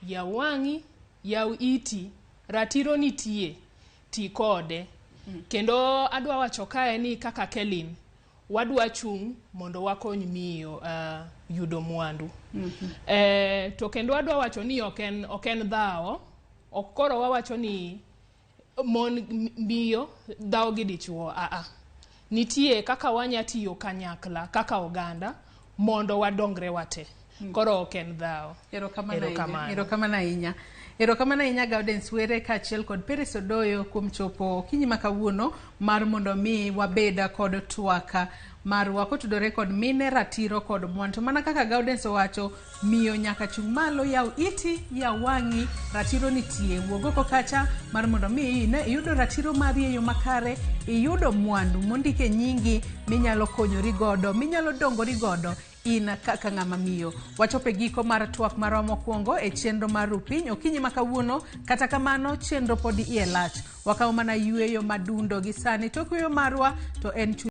Yaw wang'i, yaw iti, ratiro nitie, ti kode. Kendo adwa wacho kae ni kaka Kelin, wadwa chung' mondo wakony miyo yudo mwandu. To kendo adwa wacho ni ok en dhawo, ok koro wawacho ni mon miyo dhawo gi dichuo, aa. Nitie kaka wanya tiyo kanyakla kaka oganda mondo wadongre wate. Koro ok en dhawo. Erokamano ahinya. Erokamano. Erokamano ahinya. Erokamano ahinya, Gaudens Were kaachiel kod Peris Odoyo, kuom chopo okinyi ma kawuono mar mondo mi wabed kod twak marwa kotudore kod mine, ratiro kod mwandu. To mana kaka Gaudens owacho, miyo nyaka chung' malo, yaw iti, yaw wang'i, ratiro nitie. Wuog oko kacha mar mondo mi ine iyudo ratiro mari e yo makare, iyudo mwandu mondike nyingi minyalo konyori godo, minyalo dongori godo in kaka ng'ama miyo. Wachopo e giko mar twak marwa mokwongo e chenro mar Rupiny okinyi ma kawuono. Kata kamano, chenro pod iye lach. Wakawo mana yueyo madundo gi sani. Tok yueyo marwa to en